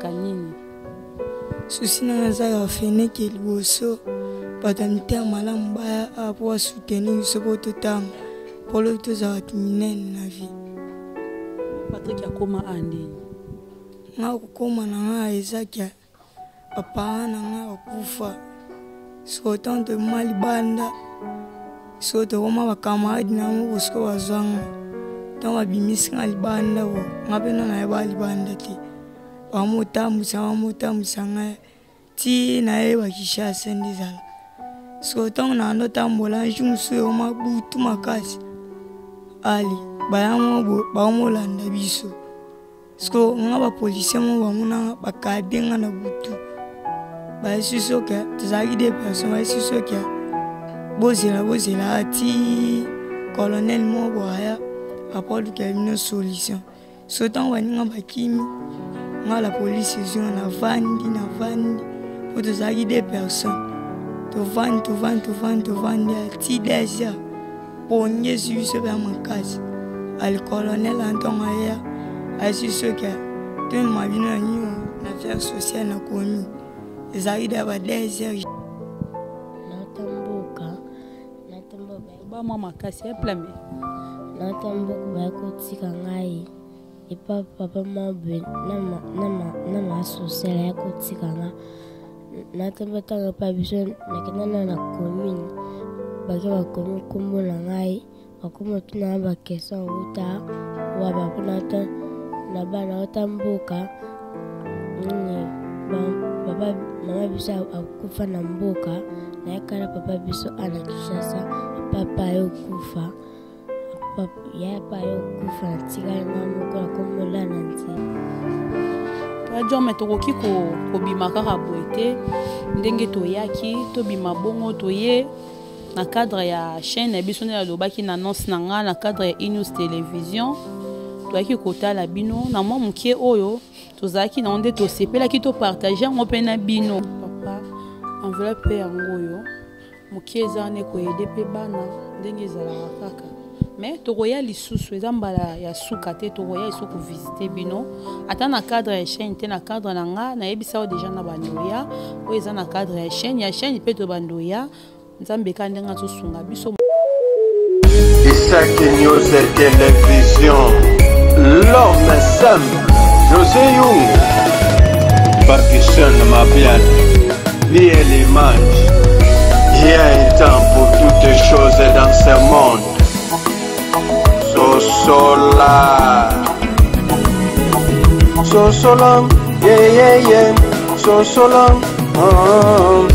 Nini? Souci na nga eza ya feneke liboso bato ya mitema malamu baya awa mpo basoutenir biso mpo totanga mpo lobi tozala bato minene na vie. Patrick akoma a ndeni? Nga kokoma na nga eza ke baparent na nga bakufa, sikoyo ntango tobima libanda, sikoyo tokoma bacamarade na yango, sikoyo bazwa nga ntango babimisi nga libanda, bo nga mpe no nayeba libanda te, bamotambwisa bamotambwisa ngai ti nayeba Kinshasa nde ezala. Sikoyo ntango na ando tambola, jour mosusu ekoma butu makasi, ali baya mo baomolanda biso. Sikoyo nga bapolisier moko bamonanga, bakade nga na butu, bayesi soki tozalaki de personne, bayesi soki bozela bozela ti colonel moko boaya apo alukela bino solution. So ntango baninga bakimi nga, la polise ezwi nga, navandi navandi po tozalaki de personne, tovandi tovandi tovandi tovandi ti 2 heures, pongi ezwi biso mpe ya makasi. Ali colonel antongo aya, ayesi soki tomema bino na nio na affaire sociale na komi, ezalaki da ba 2 heures. Nauta mboka, nauta mboka. Ba mwa makasi ya plame. Nauta mboka, baya kotika ngai epa papa moko na ma sociale, aya kotika nga. Nauta mboka, ntango epa biso nakenda na commune, bake bakomi nkombo na ngai, bakomi otuna nga baquestion wuta waba mpona na bana nauta mboka nini. Papa mama biso akufa na mboka, nayekala papa biso a na Kinshasa. Papa ye okufa, ya pa ye okufa, natikali nga moko, nakomola na nzela. Jome, tokoki kobima kaka boye te ndenge toyaki, tobima bongo toye na cadre ya chaîne na biso. Nde nalobaki na annonce na nga, na cadre ya Enews Télévision, toyaki kotala bino na mwa moke oyo tozalaki nango, nde tosepelaki topartage yango mpe na bino. Papa, enveloppe mpe yango oyo moke eza wana, ekoaider mpe bana ndenge ezalaka kaka. Mais tokoya lisusu, eza mbala ya suka te. Tokoya lisusu kovisite bino, ata na cadre ya chaîne te, na cadre na nga. Nayebisa yo déjà na bandoya oyo eza na cadre ya chaîne mpe to bandoya. Nzambe ka ndenge azosunga biso. Isaac News Télévision, l'homme simple, José Young, Pakistan Mabian, ni l'image. Il y a un temps pour toutes choses dans ce monde. Sosola. Sosola, yeah. Sosola, oh.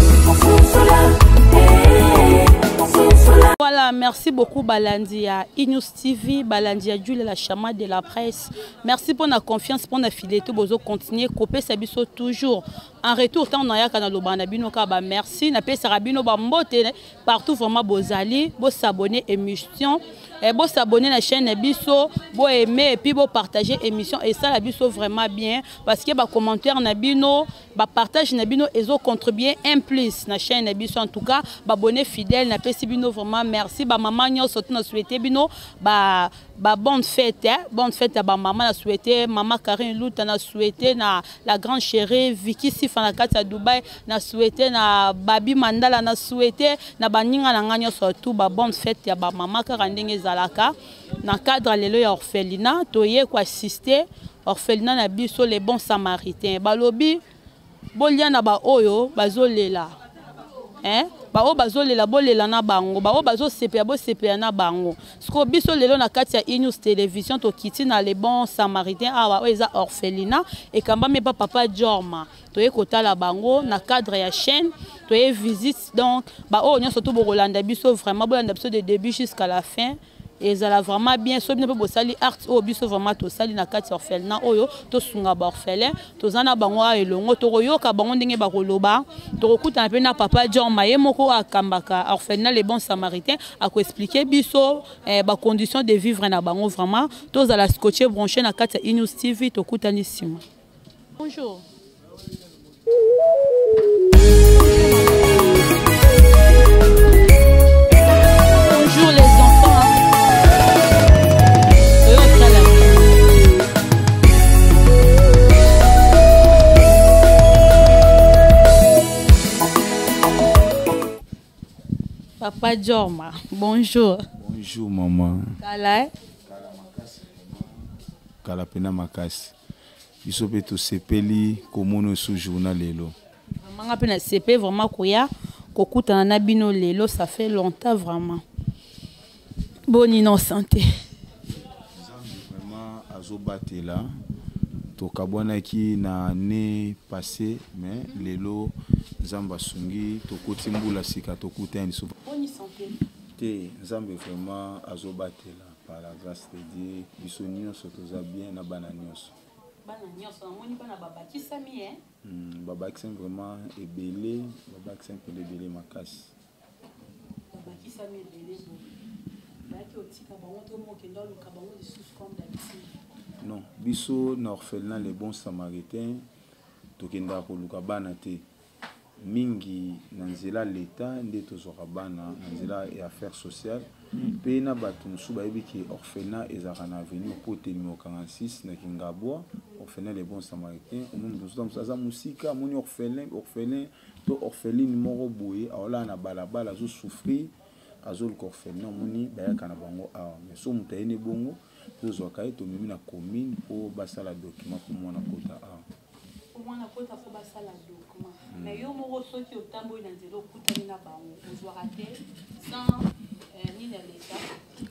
Voilà, merci beaucoup balandi ya Inews TV, balandi ya Jules la chama de la presse. Merci pour la confiance, pour la fidélité, bozo continuer kopesa biso toujours. En retour, tant na yaka na loba na bino ka ba merci, na pesa bino ba mbote partout vraiment bozali, bo s'abonner émission, et bo s'abonner na chaîne biso, bo aimer et puis bo partager émission et ça la biso vraiment bien parce que ba commentaire na bino, bapartage na bino ezocontribue un plus na chaîne na biso. En tout cas, baabonné fidèle, napesi bino vraiment merci. Bamama nyonso to na souhaite bino ba bonne fête, hein? Bonne fête ya bamama. Na souhaite mama Karine Luta, na souhaite na la grande chérie Vicky Sifa na kati ya Dubai, na souhaite na Babi Mandala, na souhaite na baninga na ngai nyonso tu ba bonne fête ya bamama. Kaka ndenge ezalaka na cadre lelo ya orphelinat, toye koassiste orphelinat na biso Les Bons Samaritains. Balobi bolia na baoyo bazolela, hein? Baoyo bazolela, bolela na bango, baoyo bazosepela, bosepela na bango. Sikoyo biso lelo na kati ya Enews Télévision, tokiti na Les Bons Samaritains awa, oyo eza orphelinat ekambami epa papa Jorma. Toye kotala bango na cadre ya chaîne, toye visite. Donc baoyo nyonso to bokolanda biso, vraiment bolanda biso de début jusqu'à la fin, ezala vraiment bien. So bino mpe bosali acte oyo biso vraiment tosali na kati ya orphelinat oyo, tosunga baorphelin, toza na bango awa elongo, tokoyoka bango ndenge bakoloba. Tokokutana mpe na papa John Maye moko oyo akambaka orphelinat Les Bons Samaritains, akoexplike biso bacondition de vivre na bango. Vraiment tozala scotché, branché na kati ya Enews TV. Tokutani nsima. Bonjour. Bonjour les enfants. Toyota la. Papa Djorma, bonjour. Bonjour maman. Kala eh? Kala makasi. Kala pena makasi. Biso pe tosepeli komona sous journal lelo. Vraiment nga pe na sepe vraiment koya kokutana na bino lelo, ça fait longtemps vraiment. Boni non santé. Nzambe vraiment azobatela. Tokabwanaki na année passée mais lelo Nzambe asungi tokoti mbula sika tokutani lisusu. Boni santé. Te Nzambe vraiment azobatela par la grâce de Dieu biso nyonso toza bien na bana nyonso. Bana nyonso namoni bana babakisami eh. Babakisami vraiment ebele, babakisami mpenza ebele makasi. Babakisami ebele boye. Bayaki otika bango to mokende oluka bango lisusu comme d'habitude. Non, biso na orphelinat Le Bon Samaritain tokendaka koluka bana te. Mingi na nzela l'État nde tozwaka bana na nzela ya affaires sociales mpe na bato mosusu bayebi ke orphelinat ezalaka na avenue Pote numéro 46 na Kingabwa, orphelinat Le Bon Samaritain. Omoni moto mosusu aza mosika, amoni orphelin, orphelin to orpheline moko boye aolala na balabala azosouffrir, azoluka orphelinat, omoni bayaka na bango awa. Mais so moto ayeni bongo tozwaka ye tomemi na commune mpo basala document mpo mwana kota awa. Mwana kota fo basala document. Mais yo moko soki otamboli na nzela okutani na bango ozwaka te sans nini ya l'État,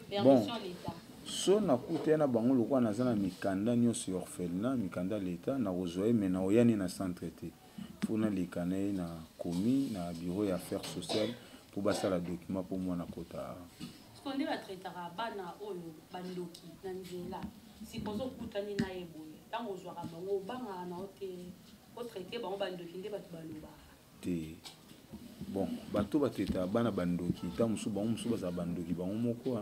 permission ya l'État. So nakutani na bango lokola naza na mikanda nyonso ya orphelinat, mikanda ya l'État, nakozwa ye mais nakoya na centre te. Mpo naleka na ye na commune na bureau ya affaires sociales mpo basala document mpo mwana kota awa. Siko nde batraitaka bana oyo bandoki na nzela, sikozo okutani na ye boye, ntango ozwaka bango obangaka na yo te otraite bango bandoki nde bato balobaka? Te, bon, bato batraitaka bana bandoki ntango mosusu bango mosusu bazala bandoki bango moko,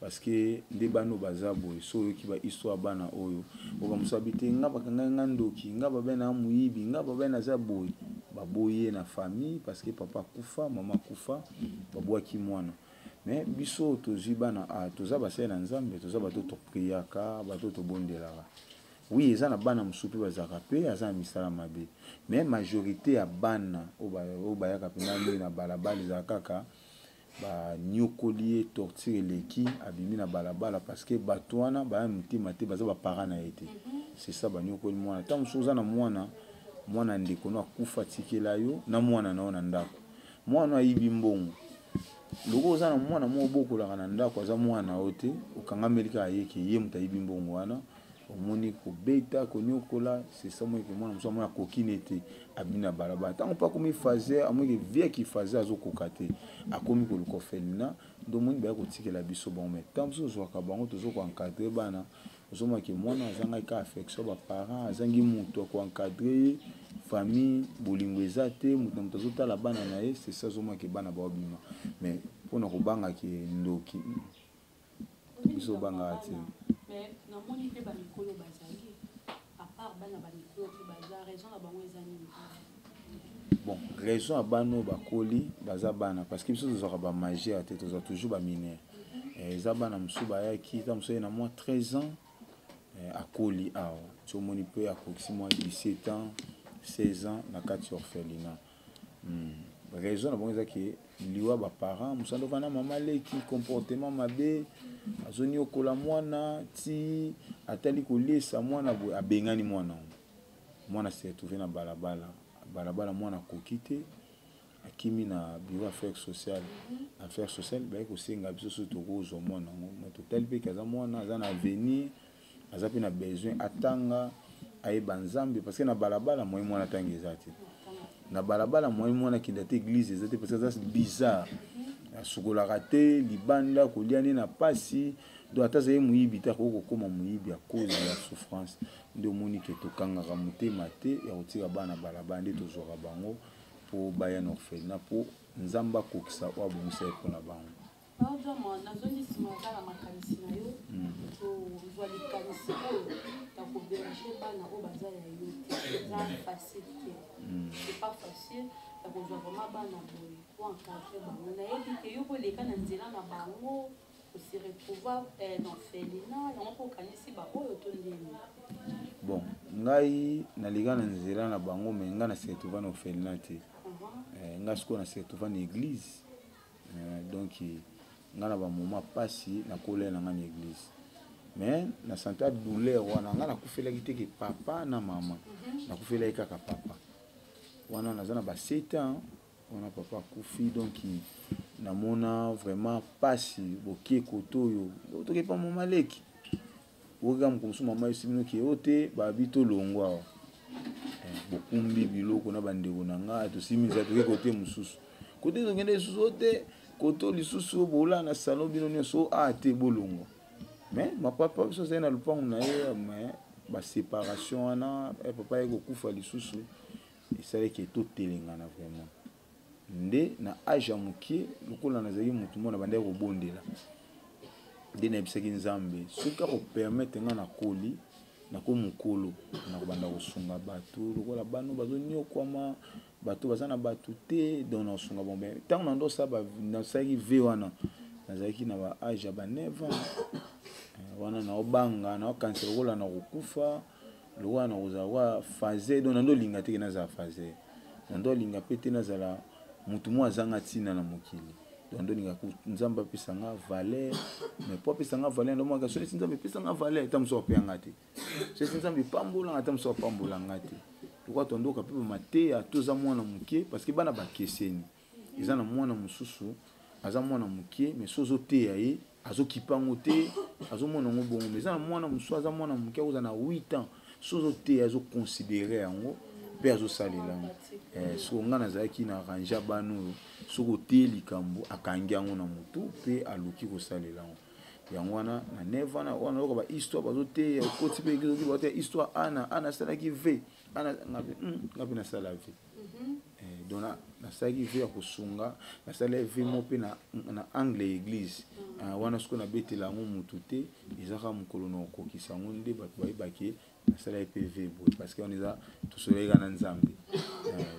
parce que nde bana oyo baza boye, so oyoki ba histoire bana oyo oka mosusu abi te nga bakangai nga ndoki, nga babai na moyibi, nga babai naza boye, baboyi ye na famille parce que papa akufa, mama akufa, babwaki mwana. Mais biso tozwi bana toza basali na Nzambe, toza bato topriaka, bato tobondelaka. Oui, eza na bana mosusu mpe bazalaka mpe aza na misala mabe, mais majorité ya bana oyo bayaka mpenza mingi na balabala ezalaka kaka banyokoli ye, torture eleki, abimi na balabala parce que bato wana baya motema te, baza baparent na ye te. C'est ça, banyokoli mwana. Ntango mosusu oza na mwana, mwana ndeko no akufa atikela yo na mwana na yo na ndako, mwana ayibi mbongo, loko oza na mwana moko obokolaka na ndako aza mwana na yo te, okangameli kaka ye ke ye moto ayibi mbongo wana, omoni kobeta konyokola. C'est ça, moi ke mwana mosusu amoni akoki ne te, abimi na balabala. Ntango mpe akomi phase, amoni ke vie akiphase azokoka te, akomi koluka orphelinat, nde omoni baya kotikela biso bango. Mais ntango mosusu ozwaka bango, tozo koencadre bana, ozomona ke mwana azangaki ka affection baparent, azangi moto akoencadre ye, famille bolingo eza te, moto na moto azotala bana na ye. C'est ça, ozomona ke bana baobima, mais mpona kobanga ke ndoki, biso obangaka te. Mais namoni mpe bamikolo bazali à part bana, bamikolo mpe baza, raison na bango eza nini? Bon, raison ya bana oyo bakoli baza bana parce que biso tozwaka bamajeur te, tozwa toujours bamineur. Eza bana mosusu bayaki ta mosusu ye na mwa 13 ans, akoli awa ti omoni mpe akokisi mwa 17 ans, 16 ans na kati ya orphelinat. Raison na bango eza ke liwa baparent, mosu andova na mama leki, comportement mabe, azoniokola mwana ti atali koliesa mwana boye, abengani mwana yango, mwana se retrouve na balabala. Balabala mwana akoki te, akimi na bureau affaires sociales. Affaires sociales baye kosenga biso soki tokozwa mwana yango, mais totali mpe ke aza mwana, aza na avenir, aza mpe na besoin atanga, ayeba Nzambe, parce que na balabala moye mwana atanga eza te, na balabala moye mwana akenda te église eza te, parce que aza bizarre, asukolaka te, libanda kolia nde na pasi. Donc ata azali moyibi te, akoki kokóma moyibi à cause ya souffrance. Nde omoni ke tokangaka motema te ya kotika bana balabala, nde tozwaka bango mpo baya na orphelinat mpo Nzambe akokisa oyo abongisa ye mpona bango. Pardon, nazongi nsima kaka makanisi na yo, kozwa likanisi oyo ya koberger bana oyo baza ya yo te, eza facile te, c'est pas facile ya kozwa vraiment bana boye po encadre bango. Nayebi te yo koleka na nzela na bango, ose retrouva na orphelinat yango mpo okanisi baoyo to ndeni? Bon, ngai naleka na nzela na bango, mais ngai na se retrouva na orphelinat te. Ngai sikoyo na se retrouva na église. Donc nga na ba moment pasi nakolela na nga na église, mais na santa douleur wana. Nga nakufelaki te ke papa na mama, nakufelaki kaka papa. Wana naza na ba 7 ans wana papa akufi. Donc namona vraiment pasi. Bokie kote oyo toke pa mama leki, okeka moko mosusu, mama yesi bino ke oyo te, babi tolongwa awa. Bokumbi biloko na bandeko na ngai, tosimi nzela, toke kote mosusu, kote tokende lisusu o te, kote lisusu bolala na salon bino nyonso a te, bolongwa. Mais mapapa biso azali na lopango na ye, mais baséparation wana, papa ye kokufa lisusu esalaki totelengana vraiment. Nde na age ya mokie, lokola nazalaki motu moko na bandaki kobondela, nde nayebisaki Nzambe soki akopermettre nga nakoli, nako mokolo nakobanda kosunga bato lokola bano bazoniokwama, bato baza na bato te. Donc nakosunga bango. Ntango na ndo nasalaki vœu wana, nazalaki na ba age ya ba 9 ans wana. Naobanga, naokanisa lokola nakokufa, lokola nakozala kwa phase. Donc nando olinga teke nazala phase, nando olinga mpe te nazala motu moko azanga ntina na mokili. Donc ndo olinga Nzambe apesa nga valeur, mais po apesa nga valeur, ndomaka soki Nzambe epesa nga valeur, ata mosusu apeya te. Soki Nzambe epambolanga, ata mosusu apambolanga te. Lokola tondoka mpe bamateya, toza mwana moke, parce que bana bakeseni. Eza na mwana mosusu aza mwana moke, mais so ozoteya ye, azokipa yango te, azomona yango bongo. Mais eza na mwana mosusu aza mwana moke, akoza na 8 ans, so ozoteya, azoconsidérer yango mpe azosalela yango. Soko ngai nazalaki na range ya bana oyo soki oteye likambo, akangi yango na motu mpe aluki kosalela yango. Yango wana na 9 wana wana oyoka bahistoire bazoteya, okoti mpe église, oki bateya histoire ana ana asalaki vœu ana, nga mpe nasala vœu. Donc nasalaki vœu ya kosunga, nasalaki vœu mo mpe na angle ya église wana. Soki nabetela yango motu te, eza kaka mokolo na kokokisa yango nde bato bayebaki nasalaki mpe vœu boye, parce que wana eza tosolaki kaka na Nzambe.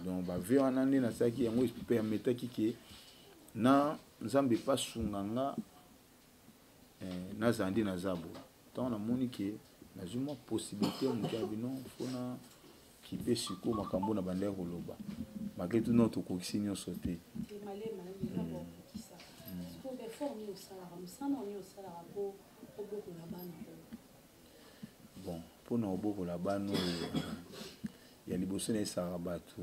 Donc bavœu wana nde nasalaki yango, epermettaki ke na Nzambe epasunga nga nazala nde naza boye. Ntango namoni ke nazwi mwa possibilité moke ya bino mpona kipe sikoyo makambo na bandaki koloba, malgré tout non tokokisi nyonso te. Malema eza bakokisa. Sikoyo baeffort nini osalaka, mosala nini osalaka mpo obokola bana oyo? Bon, mpona kobokola bana oyo, ya liboso nayesaka bato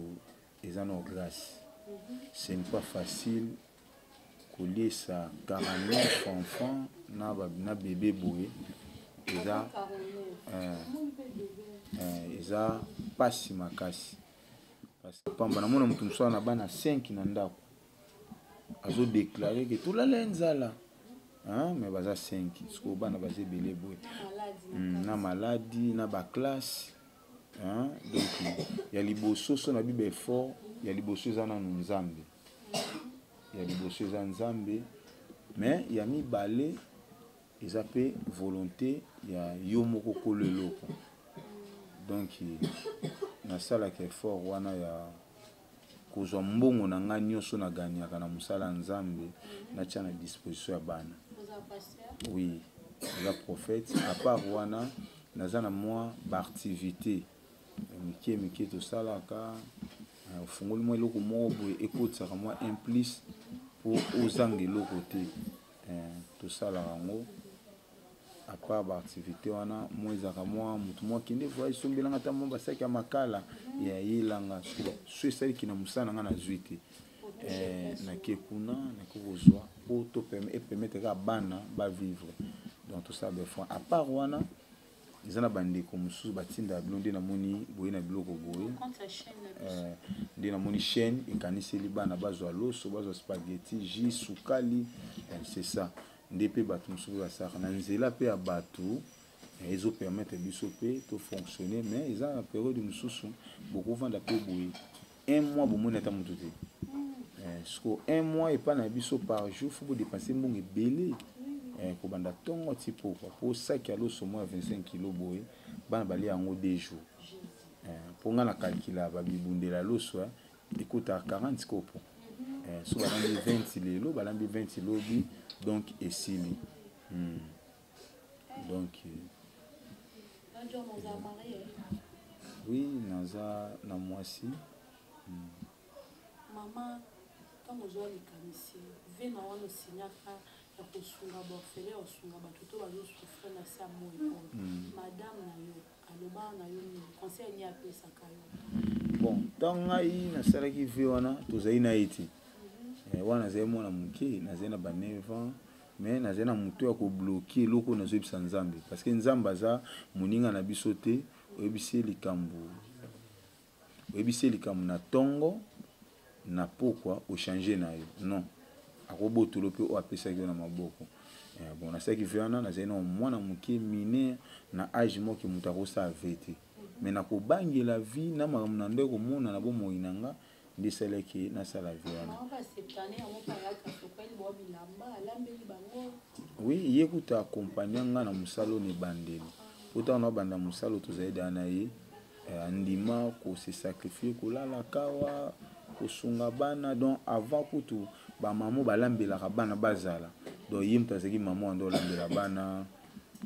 eza na grâce. Ce n'est pas facile koliesa 49 enfants na bébé boye. Eza mpasi makasi, parce que pamba namona moto mosusu na bana 5 na ndako, azodéclarer ke tolala ye nzala, mais baza 5. Sikoyo bana baza ebele boye na maladi na baclasse. Donc ya liboso so na biba effort ya liboso eza nanu Nzambe. Ya liboso eza Nzambe, mais ya mibale eza mpe volonté ya yo moko kolo eloko. Donc nasalaka effort wana ya kozwa mbongo na ngai nyonso nagagnaka na mosala ya Nzambe, natia na disposition ya bana. Oui, eza prophète. À part wana, naza na mwa baactivité mike mike tosalaka. Ofungoli mwa eloko moko boye, ekotisaka mwa un plus mpo ozanga eloko te. Tosalaka yango. À part baactivité wana, mwa ezalaka mwa motu mwa akende voyage, sombelanga ata mwa basaki ya makala ya yelanga. So esaliki na mosala na nga, nazwi te, nake kuna, nake kozwa mpo to epermettre kaka bana bavivre. Donc tosala baeffort. À part wana, eza na bandeko mosusu batindaka bino. Nde namoni boye na biloko boye, nde namoni chaîne ekaniseli bana bazwa loso, bazwa spaghetti, jus, sukali. C'est ça nde mpe bato mosusu basalaka na nzela mpe ya bato, ezopermettre biso mpe tofonctionner. Mais eza na période mosusu bokovanda mpe boye un mois, bomoni ata motu te. Siko un mois epai na biso, par jour faut bodépenser mbongo ebele, kobanda ntongo ti pokwa, mpo saki ya loso moko ya 25 kilo boye, bana balia yango 2 jours. Mpo nga na calcula babibundela loso ekotaka 40 kopo. So balambi 20 lelo, balambi 20 lobi, donc esili. Donc oui, naza na mwasi. Mama. Ntango ozwa likanisi ve na wana osignaka ya kosunga baorphelin, ya kosunga bato to bazosouffrir na se ya moi oyo, madame na yo alobaka na yo nini? Conseil nini apesaka yo? Bon, ntango ngai nasalaki vœu wana, tozali na ye te. Wana nazali mwana moke, nazali na ba 9 ans, mais nazali na moto ya kobloquer eloko oyo nazoyebisa Nzambe, parce que Nzambe aza moninga na biso te. Oyebisi ye likambo, oyebisi ye likambo na ntongo, na pokwa ochange na yo, non, akobotolo mpe oyo apesaki yo na maboko. Bon, nasalaki vœu wana, nazali na mwana moke, mineur, na age moko moto akosala vœu te, mais nakobangela vie na makambo na nde komona na bomoi na nga nde esalaki nasala vœu wana. Oui, ye kuta accompagne nga na mosala oyo na ebandeli, po ntango nabanda mosala oyo, tozali daa na ye. Andima kose sacrifier, kolala kawa, kosunga bana. Donc avant kutu bamama balambelaka bana bazala, donc ye moto azalaki mama wana olambela bana,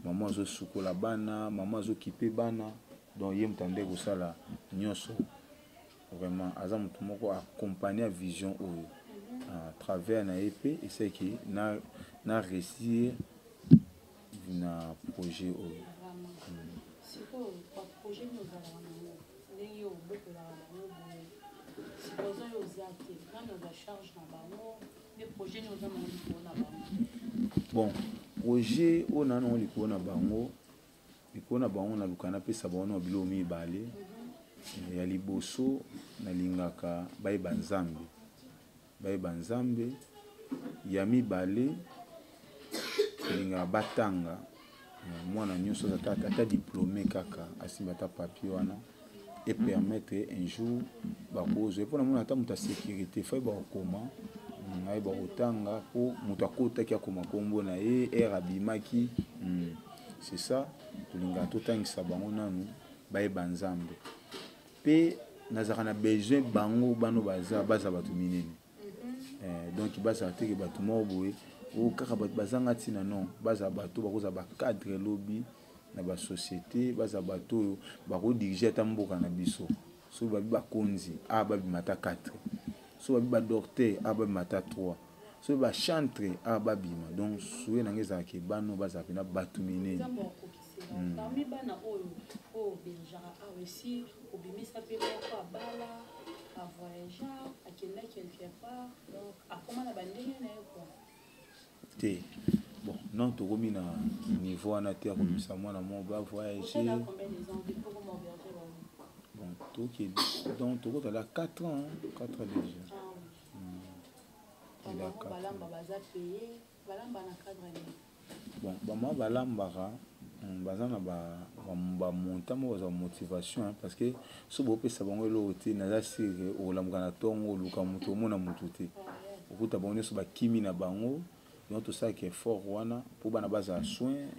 mama azosukola bana, mama azokipe bana. Donc ye moto ande kosala nyonso. Vraiment aza moto moko accompagne ya vision oyo. À travers na ye mpe esalaki na réussir na projet oyo. Sikoyo baprojet nini ozalaka nango, ndenge obokolaka bango boye? Supposons oyo oza te, nani ozwa charge na bango? Nde projet nini oza nango likolo na bango? Bon, projet oyo na nango likolo na bango, naluka napesa bango na biloko mibale. Ya liboso, nalingaka bayeba Nzambe, bayeba Nzambe. Ya mibale, nalingaka batanga. Mwana nyonso ata diplôme kaka, asimba ata papier wana, epermettre un jour bakozwa. Mpo namona ata moto ya sécurité, faut ayeba kokoma, ayeba kotanga, mpo moto akotaki akoma nkombo na ye, ere abimaki. C'est ça, tolingaka totangisa bango nanu, bayeba Nzambe. Mpe nazalaka na besoin bango bano baza bato minene. Donc bazala teke bato moko boye oyo kaka bato bazanga ntina, non. Bazala bato bakozala bacadre lobi na basociété, bazala bato oyo bakodirige ata mboka na biso. Soki babi bakonzi a babima ata 4, soki babi badocteur a babima ata 3, soki bachantre a babima. Donc souhait na ngai ezalaka ebano bazala mpena bato minene. Parmi bana oyo oyo obergeaka awa, esi obimisa mpe moko abala, avoyagea, akenda quelque part, donc akoma na bandenge na ye quoi? Te, bon, non, tokomi na niveau wana te ya kobimisa mwana moko bavoyage. Bon, toke, donc tokotala 4 ans, 4 ans déjà. Ah, oui. Balamba, baza paye, balamba na cadre nini? Bon, bamama balambaka, baza na bamontant moko, bazwa motivation, parce que so bopesa bango eloko te, naza sûr okolamuka na ntongo, oluka moto, omona motu te, okuta bango nyonso bakimi na bango. Donc tosalaka effort wana mpo bana bazala soin,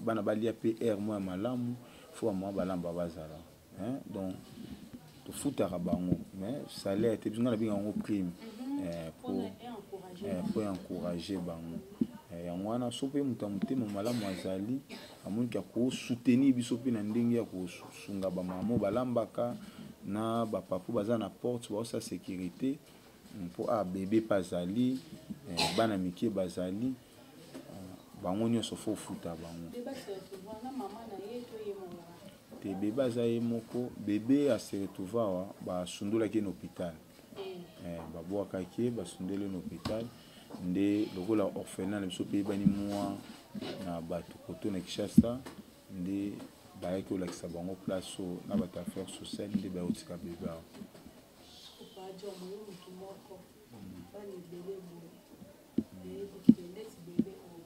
bana balia mpe aire moko ya malamu. Faut bamama balamba bazala. Donc tofutaka bango, mais salaire te. Biso ngai nabenga yango prime po encourager bango. Yango wana, so mpe moto ya motema malamu azali, amoniki akosoutenir biso mpe na ndenge ya kosunga bamama balambaka na bapapa baza na porte, baosala sécurité, mpo a bebe mpe azali, bana mike bazali, bango nyonso faut ofuta bango. Te, bebe aza ye moko. Bebe ase retrouve awa, basundolaki ye na hôpital. Babwakaki ye, basundoli ye na hôpital. Nde lokola orphelinat na biso mpe eyebani mwa na bato koto na Kinshasa, nde bayaki kolakisa bango place oyo na bato affaire sociale, nde baye kotika bebe awa. Motu moko, bana ebele boye, nayebi te ndeti bebe oyo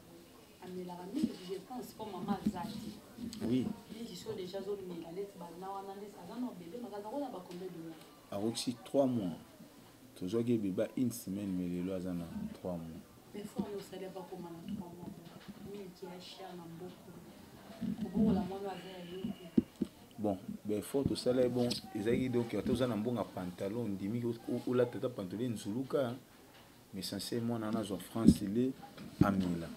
amelaka mingi, je pense mpo mama aza te. Oui. Neti so déjà azomela neti bana wana, ndeti aza na bebe makasi, akona ba combien de mois? Akokisi 3 mois. Tozwaki ebeba une semaine, mais lelo aza na 3 mois. Mais faut wana osali bakoma na 3 mois, miliki ya cher na mboka, kobokola mwana aza ya yo te. Bon, baeffort tosala ye, bon, ezalaki donc ata oza na mbongo ya pantalon, ondimi olata ata pantalon enzuluka, mais censé mwana wana azwa France le amela.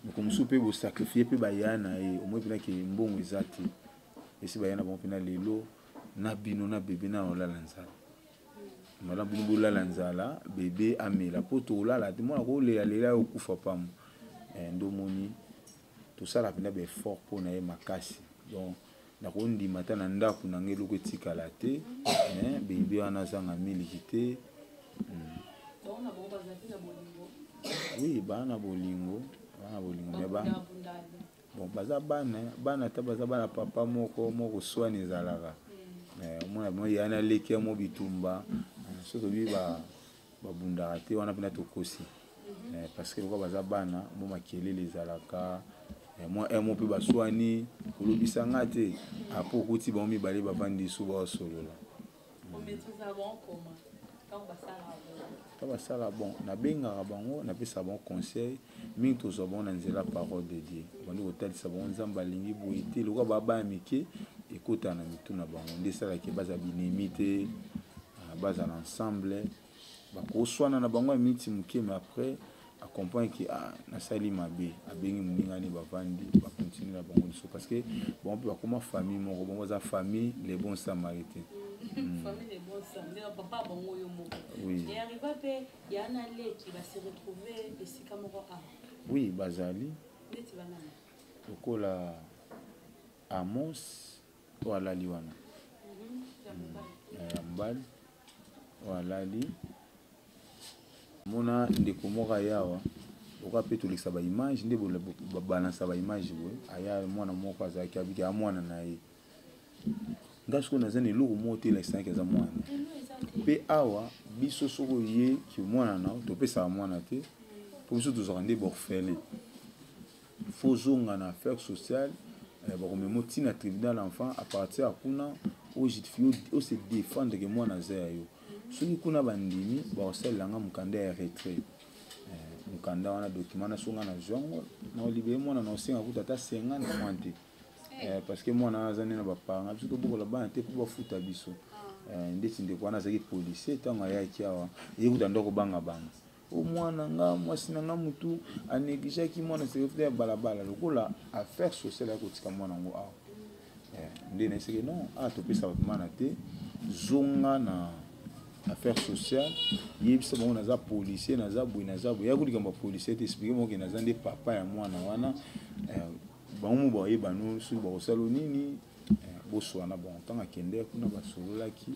Moko mosusu mpe bosacrifie mpe baya na ye, omoi mpenake mbongo eza te, esi baya na bango mpena lelo na bino na bebe na olala nzala. Malamu bino bolala nzala, bebe amela po tolala te mwana kolela lela yo okufa pamba. Eh, nde omoni tosala mpenza ba effort mpo na ye makasi. Donc nakondima ata na ndako na ngai eloko etikala te, mais bebe wana azanga miliki te. Oui, baa na bolingo, baa na bolingo mais ba bon baza bana bana ata baza bana papa moko moko koswana ezalaka eh, omona bango ya na leki ya mo bitumba eh, soki tobi babundaka te wana mpena tokosi eh, parce que lokola baza bana mo makelele ezalaka mwa emo mpe baswani kolobisa nga te apo okuti bango mibale bavandi so baosolola. Ntango basala bon, nabengaka bango, napesaka bango conseil mingi. Tozwa bango na nzela parole de Dieu, bandi kotalisa bango Nzambe alingi boye te. Lokola baa bana mike, ekotaka na mitu na bango nde esalaki bazala binemi te, bazala ensemble. Bakoswana na bango ya miniti moke, mais après acomprendre ke ah, nasali mabe, abengi moninga ne, bavandi, bacontinue na bango lisusu, parce que bango mpe bakoma famille moko. Bango baza famille les bons samaritains. Famille les bons samaritains, papa bango yo moko. Oui. Et arriva mpe ya na leki base retrouve esika moko awa? Oui, bazali. Neti banani? Lokola Amos oyo alali wana ya mobali oyo alali. Mona ndeko moko ayawa lokola mpe tolekisa baimage nde babalansa baimage boye, aya mwana moko azalaki abiki aya mwana na ye. Nga sikoyo naza na eloko moko te elakisaki aza mwana mpe awa. Biso soki oye ki mwana na topesaka mwana te, mpo biso tozwaka nde baorphelin. Fo ozonga na affaire sociale, bakomema ntina tribunal enfant. À partir ya kuna ojustifie, ose défendre ke mwana aza ya yo. Soki kuna bandimi, bakosalela nga mokanda ya retrait. Mokanda wana, document na so nga nazwa yango, na olibere mwana na osenga kuta ata 50 franc te, parce que mwana wana aza nde na baparent. Biso tobokola bana te mpo bafuta biso. Ndeti ndeko wana azalaki policier, ntango ayaki awa, ye kuta ndo akobanga banga o mwana nga mwasi na nga mutu anégligeaki mwana sécurité ya balabala. Lokola affaire sociale ya kotika mwana yango awa, nde nayesaki non, awa topesa bato mwana te. Zonga na affaire sociale, yebisa bango naza policier, naza boye, naza boye. Yaki likambo ya policier te, explique bango ke naza nde papa ya mwana wana. Bango mo bayeba no soki bakosala nini, boswana. Bon, ntango akende kuna, basololaki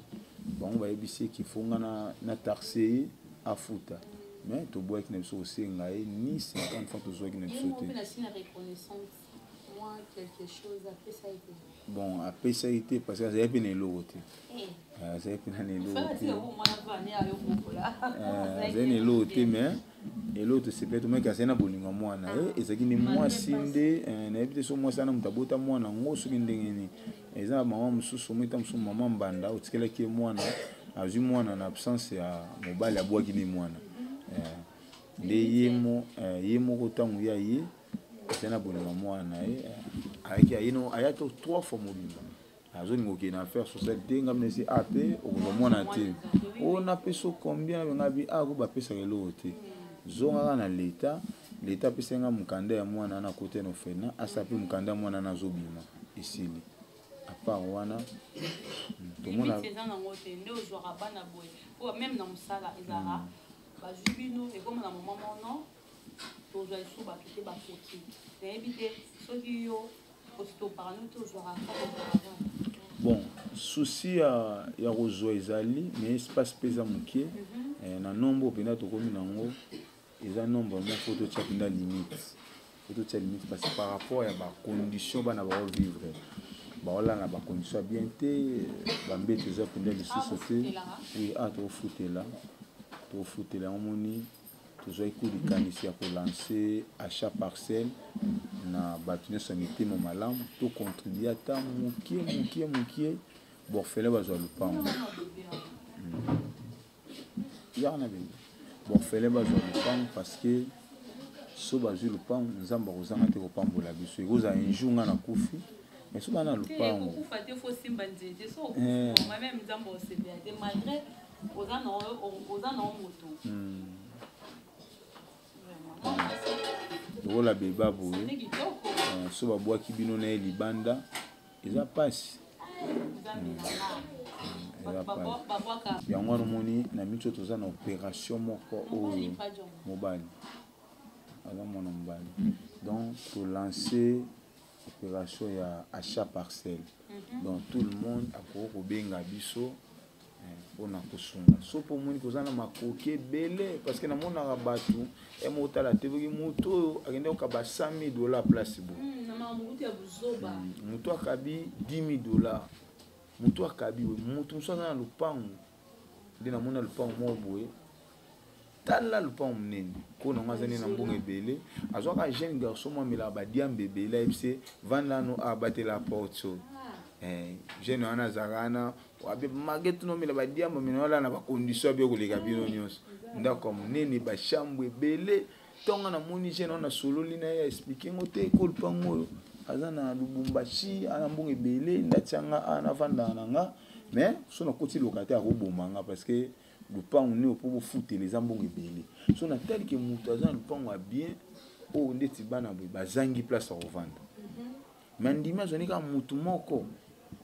bango, bayebisi eke fo nga na taxe ye afuta, mais toboyaki na biso kosenga ye ni 50 francs, tozwaki na biso te. Bon, apesaki te parce que azali mpe na eloko te, azali mpe na eloko te, azali na eloko te. Mais eloko tosepeli, tomonaki azali na bolingo ya mwana ye. Ezalaki nde mwasi nde, nayebi te so mwasi wana moto abota mwana yango soki ndenge nini. Eza na mama mosusu, omoi ta mosusu mama mbanda otikelaki ye mwana, azwi mwana na absence ya mobali, abwaki nde mwana nde ye moko. Ntango ya ye azali na bolingo mwana na ye, ayaki aya to trois fois mobimba, azolinga okende na affaire sociale te. Ngai nesi a te, okozwa mwana te. O napesa combien? Ngai bi a ko bapesaka eloko te, zongaka na leta. Leta apesaki nga mokanda ya mwana wana, kote na orphelinat, asala mpe mokanda ya mwana wana, azobima, esili. À part wana tomona eza nango te nde ozwaka bana boye, po même na mosala ezalaka bazwi bino, ekoma na moma mono tozwa lisusu bato te, bakoki. Nayebi te soki yo ostopaka no te, ozwaka kaka? Bon, souci ya kozwa ezali, mais espace mpe eza moke. Na nombre mpenza tokomi nango, eza nombre moko, fo totia mpenza limite, fo totia limite, parce que par rapport ya bacondition bana baovivre, baolala na bacondition ya bien te, bambeto eza mpenza lisusu te. Oui, a tofutela, tofutela yango. Moni tozwaki ku likanisi ya kolancer achat parcelle na bato nyonso ya mitema malamu, tocontribue ata mokie mokie mokie, baorphelin bazwa lupango yaka na bebe, baorphelin bazwa lupango, parce que so bazwi lupango, Nzambe akozanga te kopambola biso. Ekozala un jour nga nakufi, mais so bana lupango. Kokufa te, fo simba nzete. So okufa, même Nzambe osepela te, malgré oza na moto. Lokola beba boye, so babwaki bino na ye libanda, eza mpasi. Eza pasi. Yango wana omoni na miso toza na opération moko oyo mobali aza mwana mobali, donc tolance opération ya achat parcelle. Donc tout le monde akoki kobenga biso mpona kosunga. So mpo omoni koza na makoki ebele, parce que namonaka bato emo otala te, boki motu oyo akende kokaba 100 000 $ place boye, motu akabi 10 000 $, motu akabi boye, motu mosusu aza na lopango. Nde namoni na lopango moko boye, tala lopango monene ko nango, aza nde na mbongo ebele. Azwaka jeune garçon mo amelaka badiambe ebele, ayebisi vanda nano abatela porte oyo. Jeune wana azalaka wana malgré tuna omela badiamba, mena wala na bacondition abe koleka bino nyonso. Ndako ya monene, bachambre ebele. Ntongo namoni jeune wana, nasololi na ye, aexpliquer ngo te ko lopango oyo aza na Lubumbashi, ana mbongo ebele, ndatianga a navandaka na nga. Mais so nakoti loka te, akoboma nga, parce que lupango nde mpo bofutela eza mbongo ebele. So natali ke moto aza na lupango ya bien oyo ndeti bana boye bazangi place ya kovanda, mais ndimi azwani kaka motu moko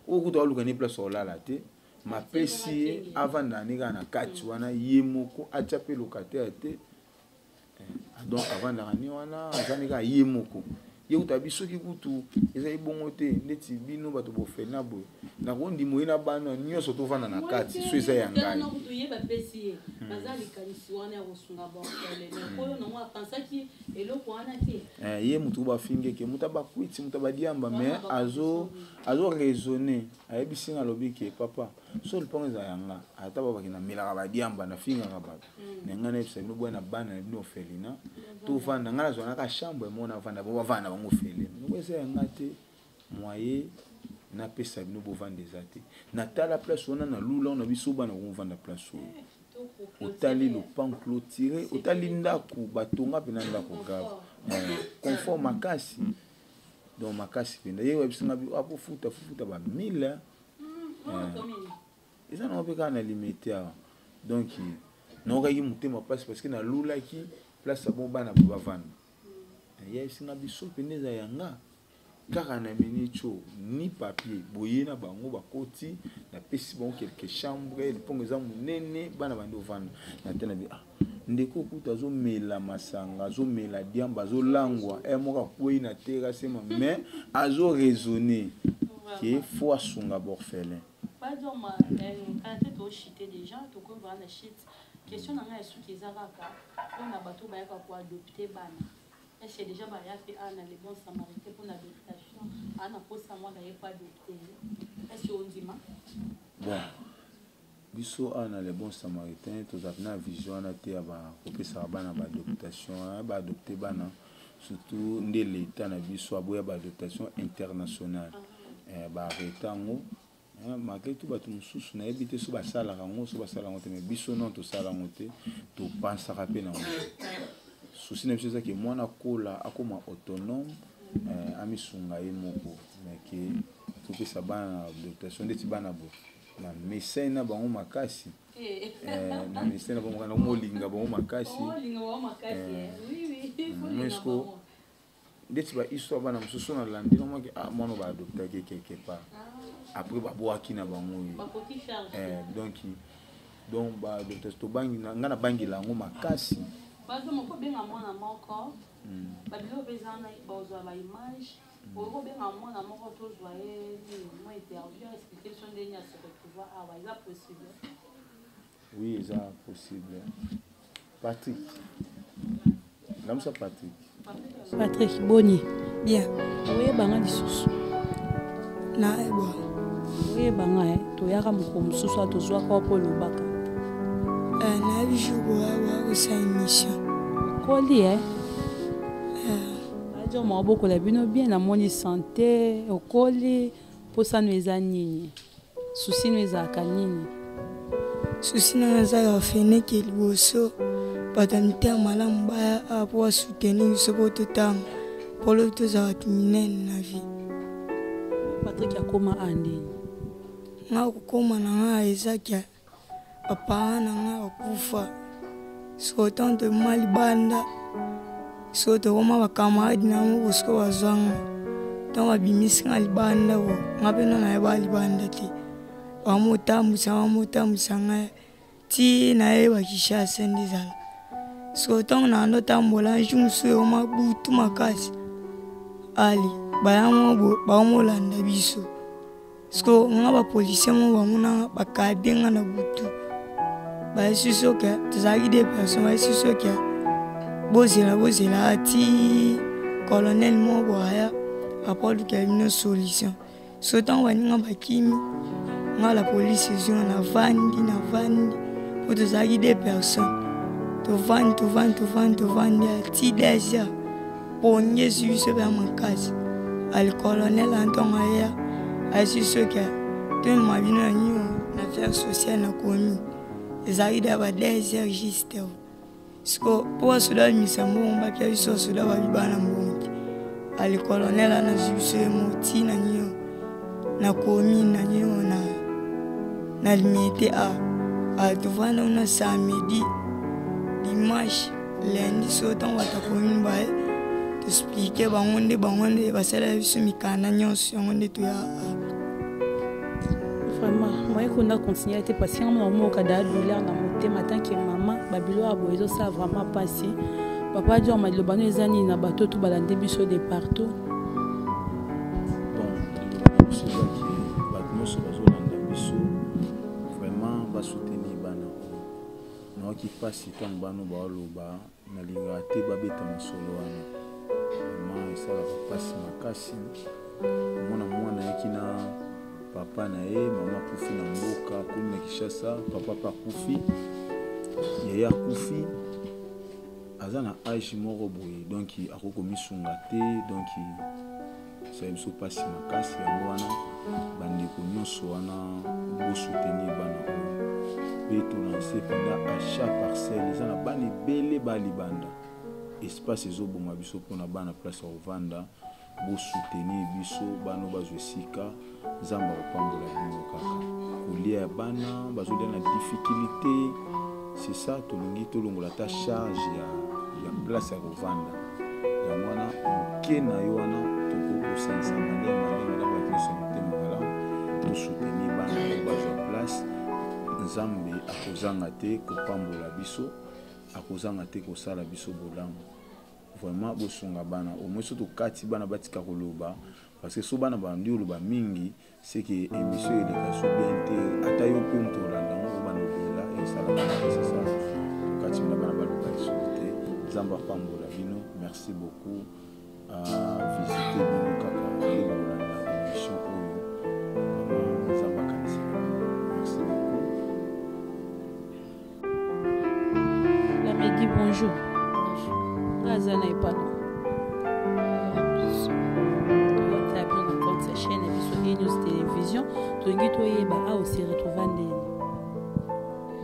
oyo kuta aluka ne place ya kolala te, mapesi ye avanda ne kaka na kati wana ye moko, atya mpe locataire te. Donc avandaka ne wana, aza ne kaka ye moko. Ye kuta bi soki kutu ezali bongo te, ndeti bino bato bofena boye, nakondima ye na bana nyonso tovanda na kati so eza ya ngai. Kutu ye bapesi ye, baza likanisi wana ya kosunga baorphelin, mais oyo nango apansaki eloko wana te. Ye motu bafingeke, moto abakwiti, moto abadiamba, mais azo azo raisonner. Ayebisi nga, alobi ke papa, so lupango eza yanga, ata babaki namelaka badiamba, nafingaka bato na ngai, nayebisa bino boya na bana na bino orphelinat, tovanda. Ngai nazwanaka chambre mo, navanda bo bavanda na bango ofele noko. Eza yanga te, moye napesa bino bovanda eza te. Natala place wana, nalula na biso bana kovanda place oyo. Otali lopango clôturé, otali ndako batonga mpena, ndako grave confort makasi, donc makasi mpenza. Ye oyebisinga apofuta fufuta ba 1000, eza nango mpe kaka na Limete awa. Donc naokaki motema mpasi, parce que nalulaki place ya bo bana bo bavanda. Yebisinga biso mpenza eza yanga kaka na minute oyo, ni papier boye na bango bakoti, napesi bango quelque chambre. Lipongo eza monene, bana bandi ovanda na te. Na bi ah, ndeko kuta azomela masanga, azomela diamba, azolangwa e moko, akwei na terrasse, mais azoraisonner ke faut asunga baorphelin. Pardon, kala te toshite déjà, tokomi na chute. Question na ngai esuki eza kaka mpona bato bayaka koadopter bana. Est-ce déjà baya mpe awa na Le Bon Samaritain mpona adoptation? Aa na posa mwana ye po adopter, est-ce ondima? Bon, biso awa na Le Bon Samaritain tozalaki na vision wana te ya kopesaka bana baadoptation, baadopte bana. Surtout nde l'état na biso aboya baadoptation internationale, baarrêter yango. Malgré tout, bato mosusu nayebi te so basalaka yango, so basala yango te, mais biso non, tosala yango te, topansaka mpe nango te. Souci na biso ezaki mwana akola, akóma autonome, amisunga ye moko. Mais ke topesa bana na adoptation ndeti bana bo na mesai na bango makasi, na mesai na bango, nakomolinga bango makasi. Mais ndeti bahistoire bana mosusu nalandi nomaki, ah, mwana baadoptaki quelque part, après babwaki na bango ye. Donc baadoptation tobangi, ngai nabangela yango makasi. Moko obenga mwana moko, babiloko mpe eza wana, bazwa baimage. Okoki kobenga mwana moko, tozwa ye nini, mwa interview, expliquer biso ndenge ase retrouver awa. Eza possible? Oui, eza possible. Patrick, namusa Patrick. Patrick, boni? Bien. Oyebanga lisusu? Nayeba. Oyebanga e, toyaka mokolo mosusu a tozwaka mpo olobaka. Nayebi jour boya kosala émission. Okoli e, ajo maobokola bino bien, namoni santé, okoli. Mposano eza nini? Souci no ezalaka nini? Souci nanga eza ya feneke liboso, bato ya mitema malamu baya awa mpo basoutenir biso mpo totanga, mpo lobi tozala bato minene na vie. Patrik akóma a ndeni? Nga kokóma na nga ezaki baparent na nga bakufa. Sikoyo ntango tobima libanda, sikoyo tokoma bacamarade na moko, sikoyo bazwanga. Ntango babimisi nga libanda, bo nga mpe no nayeba libanda te. Bamotambwisa, bamotambwisa ngai ti nayeba Kinshasa nde ezala. Sikoyo ntango na ando tambola, jour mosusu ekoma butu makasi, ali baya moko boye baomolanda biso. Sikoyo nga bapolisier moko bamonanga, bakade nga na butu, bayesi biso ke tozalaki deux personnes, bayesi biso ke bozela, bozela ti colonel moko boye aya apoluka bino solution. So ntango baninga bakimi, nga la polise ezwi nga, navandi, navandi mpo tozalaki deux personnes, tovandi, tovandi, tovandi, tovandi ti 2 heures, pongi ezwi biso mpe ya makasi. Ali colonel antongo aya, ayesi biso ke tomema bino na nio na affaire sociale na commune. Ezalaki da ba 2 heures juste. Siko mpo basoda babimisa mbongo, bapia biso basoda babi bana mbongo te. Ali colonel wana azwi biso ye mo ti na nio na commune na nio na Limete. A tovanda kuna samedi, dimanche, lundi. So ntango bato ya commune baye, toexpliquer bango nde bango nde basalela biso mikanda nyonso, yango nde toya. Vraiment, moyen kuna continuer te, parce que nga mona moka da douleur na motema tant que mama. Babilo ya boye ezosala vraiment mpasi. Papa Dior, maloba no eza nini na bato to balandi biso de partout? Bon, liloba na biso ezaki bato nyonso bazolanda biso, vraiment basoutenir bana oyo. Nayoki mpasi ntango bano baoloba, nalingaka te babeta masolo wana. Vraiment esalaka mpasi makasi komona mwana ayaki na papa na ye, mama akufi na mboka, akomi na Kinshasa, papa mpe akufi, yaya akufi, aza na age moko boye, donc akoki komisunga te. Donc esali biso mpasi makasi. Yango wana, bandeko nyonso wana, bosoutenir bana oyo mpe tolance mpenza achat parcelle. Eza na bana ebele balibanda, espace ezoboma biso mpona bana place ya kovanda. Bosoutenir biso, bana oyo bazwa esika. Nzambe akopambola bino. Kaka kolia ya bana bazolia na difficulté, c'est ça. Tolingi tolongola ata charge ya place ya kovanda. Yango wana moke na yo wana tokoki kosangisa malema malema na bato nyonso ya motema malamu, tosoutenir bana oyo bazwa place. Nzambe akozanga te kopambola biso, akozanga te kosala biso bolamu. Vraiment, bosunga bana. Au moins so tokati bana batika koloba, parce que so bana bandi oloba mingi, c'est que émission eleka so bien te. Ata yo mpe moto olanda yango, obanda olela, esalaka te. C'est ça, tokati na bana baloba lisusu te. Nzambe apambola bino. Merci beaucoup. Visite bino kaka nde bokolanda émission oyo. Vraiment, Nzambe akanisela bino. Merci beaucoup. Lamedi, bonjour. Nga aza na epano toyota bino na compte ya chaîne na biso E News Télévision. Tolingi toyeba awa ose retrouva ndeni?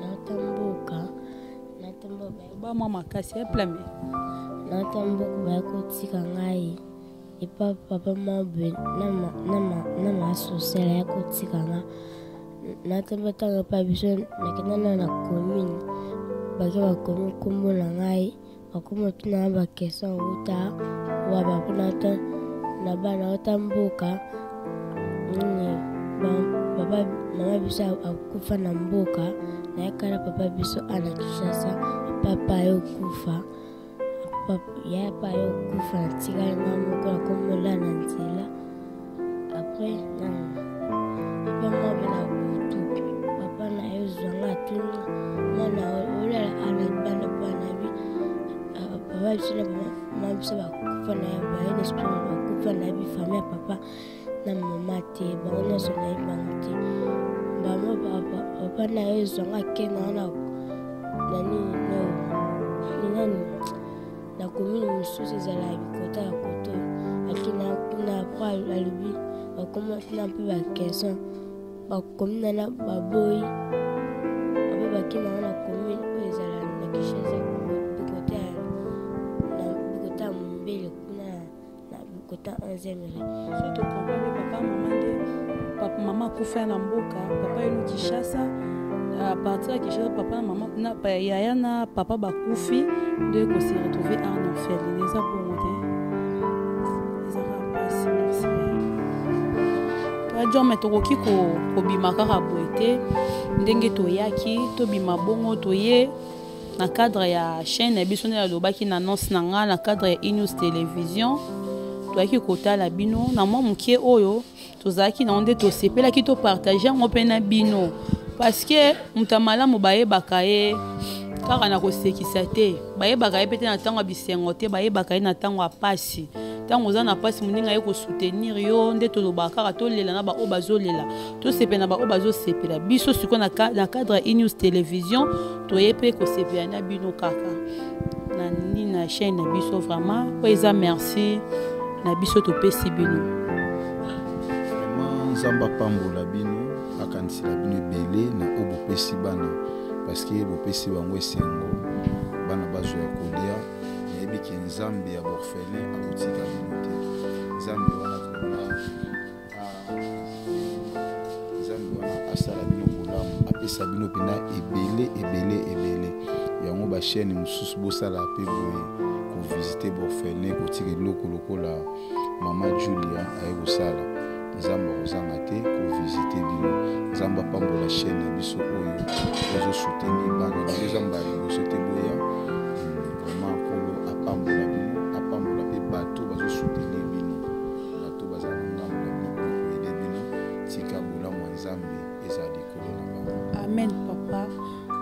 Nauta mboka, nauta mboka. Ba mwa makasi eplame. Nauta mboka, baya kotika ngai epa papa moko boye na masosele, aya kotika nga. Natamba ntango epa biso, nakenda na commune, bake bakomi nkombo na ngai, bakoma tuna nga baquestion outa waba mpona ta na bana auta mboka nini. Papa, mama biso akufa na mboka, nayaka na papa biso a na Kinshasa. Papa ye okufa, ya pa ye okufa, natikali nga moko, nakomola na nzela. Après papa moko na butu, papa na ye ozwanga, atuni mwana olala ana bana bana bi papa biso na mama biso bakufa na ye, baye na esprit bakufa na ye, bi famille ya papa na mama te, bango nyonso nayebi bango te. Bamo papa na ye ozwanga, akenda wana na nini no nani na commune mosusu ezala ya bikota ya koto. Akenda kuna, après alobi bakoma tuna mpe baquestion, bakomi nana baboyi. Ape bakenda ngo na commune oyo ezala na Kinshasa, bikota ya na bikota ya Mombele kuna na bikota 11e rue. So tocomprendre, papa, mama nde papa, mama akufa na mboka, papa ye no Kinshasa. À partir ya Kinshasa, papa na mama na yaya na papa bakufi, nde kose retrouver en orpheline. Eza bongo te, ezaka mpasi. Merci. Padion, me tokoki kobima kaka boye te ndenge toyaki, tobima bongo toye na cadre ya chaîne na biso nde nalobaki na annonce na nga na cadre ya Inews Télévision. Toyaki kotala bino na mwa moke oyo tozalaki nango, nde tosepelaki topartage yango mpe na bino, parce que moto ya malamu bayebaka ye kaka na kosekisa te, bayebaka ye mpe te na ntango ya bisengo te, bayebaka ye na ntango ya pasi. Ntango oza na mpasi, moninga ye kosoutenir yo. Nde tolobaka kaka, tolela na baoyo bazolela, tosepela na baoyo bazosepela. Biso sikoyo na cadre ya Inews Télévision, toye mpe kosepela na bino kaka na nini, na chaîne na biso. Vraiment, oyo eza merci na biso topesi bino. Vraiment, Nzambe apambola bino, akanisela bino ebele na oyo bopesi bana, parce que bopesi bango esengo, bana bazwa ya kolia. Nayebi ke Nzambe ya baorphelin akotika bino te. Nzambe wana vraiment, Nzambe wana asala bino bolamu, apesa bino mpena ebele ebele ebele. Yango bachaîne mosusu bosala mpe boye, kovisite baorphelin, kotika eloko lokola mama Julia aye kosala. Nzambe akozanga te kovisite bino. Nzambe apambola chaîne na biso oyo ezosoutenir bana. Biso eza mbala liboso te boya. Vraiment, Nkolo apambola bino, apambola mpe bato bazosoutenir bino, bato baza na ngambo na bino mpona koaider bino. Tika bolamu ya Nzambe ezala likolo na bango. Amen, papa.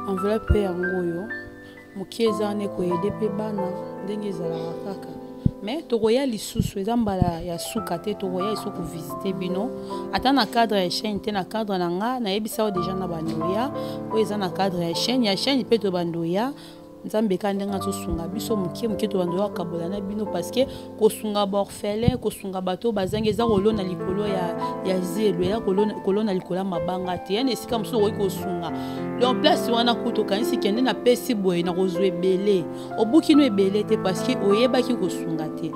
Enveloppe mpe yango oyo moke eza wana, ekoaider mpe bana ndenge ezalaka kaka. Mais tokoya lisusu, eza mbala ya suka te. Tokoya lisusu kovisite bino, ata na cadre ya chaîne te, na cadre na nga. Nayebisa yo déjà na bandoya oyo eza na cadre ya chaîne mpe tobandoya. Nzambe kaka ndenge azosunga biso moke moke, tobanda kokabola na bino, parce que kosunga baorphelin, kosunga bato oyo bazangi, eza kolona likolo ya zelo, eza kolona likolo ya mabanga te. Yani esika mosusu okoki kosunga, donc place wana kutu okanisi kende napesi boye na kozwa ebele, obuki no ebele te, parce que oyebaki kosunga te.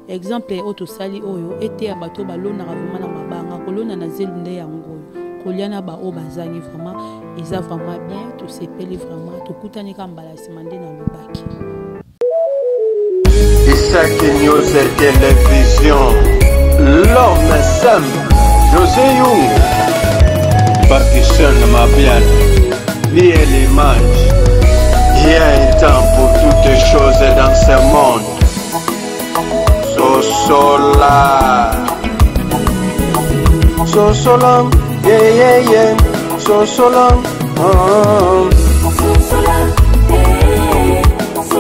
Exemple oyo tosali oyo eteya bato oyo balonaka vraiment na mabanga, kolona na zelu nde yango oyo kolia na baoyo bazangi. Vraiment, eza vraiment bien, tosepeli vraiment. Tokutani ka mbala nsima nde nalobaki. Isaac News Télévision, l'homme simple, José Young, Pakistan Mabian, Liez l'image. Il y a un temps pour toutes choses dans ce monde. Sosola. Sosola, yeah. Sosola, oh.